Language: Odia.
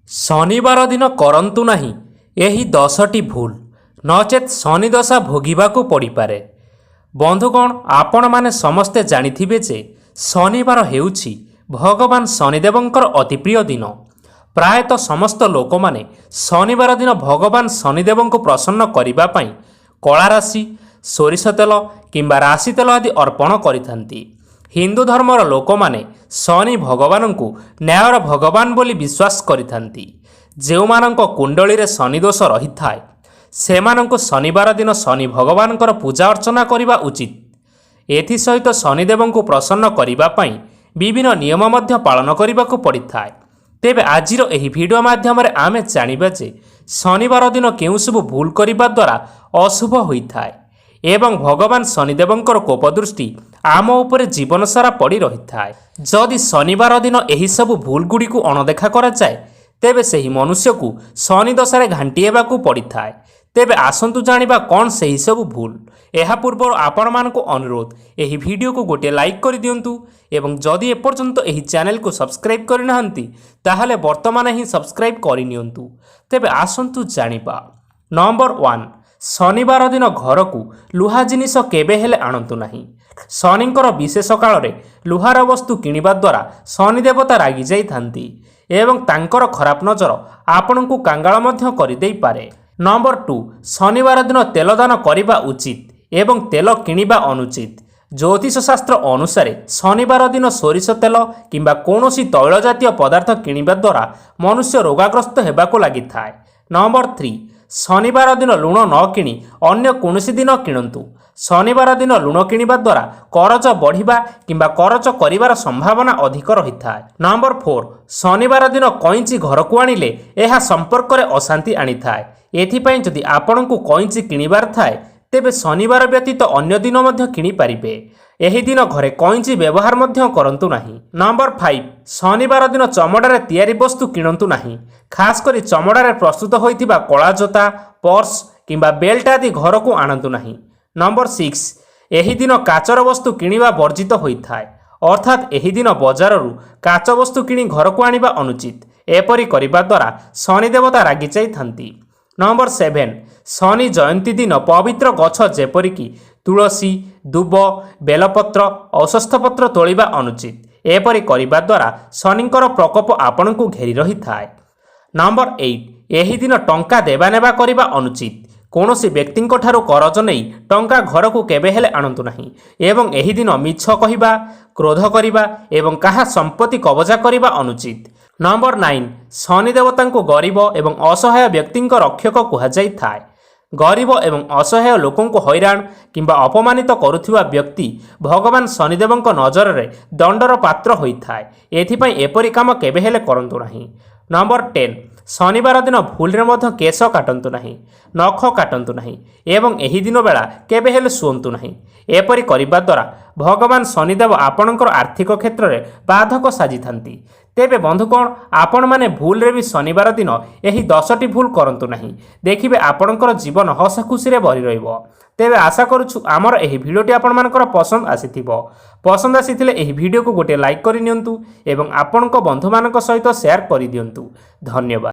ଶନିବାର ଦିନ କରନ୍ତୁ ନାହିଁ ଏହି 10ଟି ଭୁଲ, ନଚେତ୍ ଶନିଦଶା ଭୋଗିବାକୁ ପଡ଼ିପାରେ। ବନ୍ଧୁଗଣ, ଆପଣମାନେ ସମସ୍ତେ ଜାଣିଥିବେ ଯେ ଶନିବାର ହେଉଛି ଭଗବାନ ଶନିଦେବଙ୍କର ଅତି ପ୍ରିୟ ଦିନ। ପ୍ରାୟତଃ ସମସ୍ତ ଲୋକମାନେ ଶନିବାର ଦିନ ଭଗବାନ ଶନିଦେବଙ୍କୁ ପ୍ରସନ୍ନ କରିବା ପାଇଁ କଳା ରାଶି, ସୋରିଷ ତେଲ କିମ୍ବା ରାଶି ତେଲ ଆଦି ଅର୍ପଣ କରିଥାନ୍ତି। ହିନ୍ଦୁ ଧର୍ମର ଲୋକମାନେ ଶନି ଭଗବାନଙ୍କୁ ନ୍ୟାୟର ଭଗବାନ ବୋଲି ବିଶ୍ୱାସ କରିଥାନ୍ତି। ଯେଉଁମାନଙ୍କ କୁଣ୍ଡଳୀରେ ଶନି ଦୋଷ ରହିଥାଏ, ସେମାନଙ୍କୁ ଶନିବାର ଦିନ ଶନି ଭଗବାନଙ୍କର ପୂଜା ଅର୍ଚ୍ଚନା କରିବା ଉଚିତ। ଏଥିସହିତ ଶନିଦେବଙ୍କୁ ପ୍ରସନ୍ନ କରିବା ପାଇଁ ବିଭିନ୍ନ ନିୟମ ମଧ୍ୟ ପାଳନ କରିବାକୁ ପଡ଼ିଥାଏ। ତେବେ ଆଜିର ଏହି ଭିଡ଼ିଓ ମାଧ୍ୟମରେ ଆମେ ଜାଣିବା ଯେ ଶନିବାର ଦିନ କେଉଁ ସବୁ ଭୁଲ କରିବା ଦ୍ୱାରା ଅଶୁଭ ହୋଇଥାଏ ଏବଂ ଭଗବାନ ଶନିଦେବଙ୍କର କୋପ ଦୃଷ୍ଟି ଆମ ଉପରେ ଜୀବନ ସାରା ପଡ଼ି ରହିଥାଏ। ଯଦି ଶନିବାର ଦିନ ଏହିସବୁ ଭୁଲଗୁଡ଼ିକୁ ଅଣଦେଖା କରାଯାଏ, ତେବେ ସେହି ମନୁଷ୍ୟକୁ ଶନି ଦଶାରେ ଘାଣ୍ଟି ହେବାକୁ ପଡ଼ିଥାଏ। ତେବେ ଆସନ୍ତୁ ଜାଣିବା କ'ଣ ସେହି ସବୁ ଭୁଲ। ଏହା ପୂର୍ବରୁ ଆପଣମାନଙ୍କୁ ଅନୁରୋଧ, ଏହି ଭିଡ଼ିଓକୁ ଗୋଟିଏ ଲାଇକ୍ କରିଦିଅନ୍ତୁ ଏବଂ ଯଦି ଏପର୍ଯ୍ୟନ୍ତ ଏହି ଚ୍ୟାନେଲକୁ ସବସ୍କ୍ରାଇବ୍ କରିନାହାନ୍ତି, ତାହେଲେ ବର୍ତ୍ତମାନ ହିଁ ସବସ୍କ୍ରାଇବ୍ କରିନିଅନ୍ତୁ। ତେବେ ଆସନ୍ତୁ ଜାଣିବା। ନମ୍ବର 1, ଶନିବାର ଦିନ ଘରକୁ ଲୁହା ଜିନିଷ କେବେ ହେଲେ ଆଣନ୍ତୁ ନାହିଁ। ଶନିଙ୍କର ବିଶେଷ କାଳରେ ଲୁହାର ବସ୍ତୁ କିଣିବା ଦ୍ୱାରା ଶନି ଦେବତା ରାଗି ଯାଇଥାନ୍ତି ଏବଂ ତାଙ୍କର ଖରାପ ନଜର ଆପଣଙ୍କୁ କାଙ୍ଗାଳ ମଧ୍ୟ କରିଦେଇପାରେ। ନମ୍ବର 2, ଶନିବାର ଦିନ ତେଲ ଦାନ କରିବା ଉଚିତ ଏବଂ ତେଲ କିଣିବା ଅନୁଚିତ। ଜ୍ୟୋତିଷ ଶାସ୍ତ୍ର ଅନୁସାରେ ଶନିବାର ଦିନ ସୋରିଷ ତେଲ କିମ୍ବା କୌଣସି ତୈଳ ଜାତୀୟ ପଦାର୍ଥ କିଣିବା ଦ୍ୱାରା ମନୁଷ୍ୟ ରୋଗାଗ୍ରସ୍ତ ହେବାକୁ ଲାଗିଥାଏ। ନମ୍ବର 3, ଶନିବାର ଦିନ ଲୁଣ ନ କିଣି ଅନ୍ୟ କୌଣସି ଦିନ କିଣନ୍ତୁ। ଶନିବାର ଦିନ ଲୁଣ କିଣିବା ଦ୍ୱାରା କରଜ ବଢ଼ିବା କିମ୍ବା କରଜ କରିବାର ସମ୍ଭାବନା ଅଧିକ ରହିଥାଏ। ନମ୍ବର 4, ଶନିବାର ଦିନ କଇଁଚି ଘରକୁ ଆଣିଲେ ଏହା ସମ୍ପର୍କରେ ଅଶାନ୍ତି ଆଣିଥାଏ। ଏଥିପାଇଁ ଯଦି ଆପଣଙ୍କୁ କଇଁଚି କିଣିବାର ଥାଏ, ତେବେ ଶନିବାର ବ୍ୟତୀତ ଅନ୍ୟ ଦିନ ମଧ୍ୟ କିଣିପାରିବେ। ଏହି ଦିନ ଘରେ କଇଁଚି ବ୍ୟବହାର ମଧ୍ୟ କରନ୍ତୁ ନାହିଁ। ନମ୍ବର 5, ଶନିବାର ଦିନ ଚମଡ଼ାରେ ତିଆରି ବସ୍ତୁ କିଣନ୍ତୁ ନାହିଁ। ଖାସ୍ କରି ଚମଡ଼ାରେ ପ୍ରସ୍ତୁତ ହୋଇଥିବା କଳା ଜୋତା, ପର୍ସ କିମ୍ବା ବେଲ୍ଟ ଆଦି ଘରକୁ ଆଣନ୍ତୁ ନାହିଁ। ନମ୍ବର 6, ଏହି ଦିନ କାଚର ବସ୍ତୁ କିଣିବା ବର୍ଜିତ ହୋଇଥାଏ। ଅର୍ଥାତ୍ ଏହି ଦିନ ବଜାରରୁ କାଚ ବସ୍ତୁ କିଣି ଘରକୁ ଆଣିବା ଅନୁଚିତ। ଏପରି କରିବା ଦ୍ୱାରା ଶନି ଦେବତା ରାଗି ଯାଇଥାନ୍ତି। ନମ୍ବର 7, ଶନି ଜୟନ୍ତୀ ଦିନ ପବିତ୍ର ଗଛ ଯେପରିକି ତୁଳସୀ, ଦୁବ, ବେଲପତ୍ର, ଅଶ୍ୱତ୍ଥ ପତ୍ର ତୋଳିବା ଅନୁଚିତ। ଏପରି କରିବା ଦ୍ୱାରା ଶନିଙ୍କର ପ୍ରକୋପ ଆପଣଙ୍କୁ ଘେରି ରହିଥାଏ। ନମ୍ବର 8, ଏହି ଦିନ ଟଙ୍କା ଦେବା ନେବା କରିବା ଅନୁଚିତ। କୌଣସି ବ୍ୟକ୍ତିଙ୍କ ଠାରୁ କରଜ ନେଇ ଟଙ୍କା ଘରକୁ କେବେ ହେଲେ ଆଣନ୍ତୁ ନାହିଁ ଏବଂ ଏହି ଦିନ ମିଛ କହିବା, କ୍ରୋଧ କରିବା ଏବଂ କାହା ସମ୍ପତ୍ତି କବଜା କରିବା ଅନୁଚିତ। ନମ୍ବର 9, ଶନି ଦେବତାଙ୍କୁ ଗରିବ ଏବଂ ଅସହାୟ ବ୍ୟକ୍ତିଙ୍କ ରକ୍ଷକ କୁହାଯାଇଥାଏ। ଗରିବ ଏବଂ ଅସହାୟ ଲୋକଙ୍କୁ ହଇରାଣ କିମ୍ବା ଅପମାନିତ କରୁଥିବା ବ୍ୟକ୍ତି ଭଗବାନ ଶନିଦେବଙ୍କ ନଜରରେ ଦଣ୍ଡର ପାତ୍ର ହୋଇଥାଏ। ଏଥିପାଇଁ ଏପରି କାମ କେବେ ହେଲେ କରନ୍ତୁ ନାହିଁ। ନମ୍ବର 10, ଶନିବାର ଦିନ ଭୁଲରେ ମଧ୍ୟ କେଶ କାଟନ୍ତୁ ନାହିଁ, ନଖ କାଟନ୍ତୁ ନାହିଁ ଏବଂ ଏହି ଦିନ ବେଳା କେବେ ହେଲେ ଶୁଅନ୍ତୁ ନାହିଁ। ଏପରି କରିବା ଦ୍ୱାରା ଭଗବାନ ଶନିଦେବ ଆପଣଙ୍କର ଆର୍ଥିକ କ୍ଷେତ୍ରରେ ବାଧକ ସାଜିଥାନ୍ତି। ତେବେ ବନ୍ଧୁଗଣ, ଆପଣମାନେ ଭୁଲରେ ବି ଶନିବାର ଦିନ ଏହି 10ଟି ଭୁଲ କରନ୍ତୁ ନାହିଁ। ଦେଖିବେ, ଆପଣଙ୍କର ଜୀବନ ହସ ଖୁସିରେ ଭରି ରହିବ। ତେବେ ଆଶା କରୁଛୁ ଆମର ଏହି ଭିଡ଼ିଓଟି ଆପଣମାନଙ୍କର ପସନ୍ଦ ଆସିଥିବ। ପସନ୍ଦ ଆସିଥିଲେ ଏହି ଭିଡ଼ିଓକୁ ଗୋଟିଏ ଲାଇକ୍ କରିନିଅନ୍ତୁ ଏବଂ ଆପଣଙ୍କ ବନ୍ଧୁମାନଙ୍କ ସହିତ ସେୟାର କରିଦିଅନ୍ତୁ। ଧନ୍ୟବାଦ।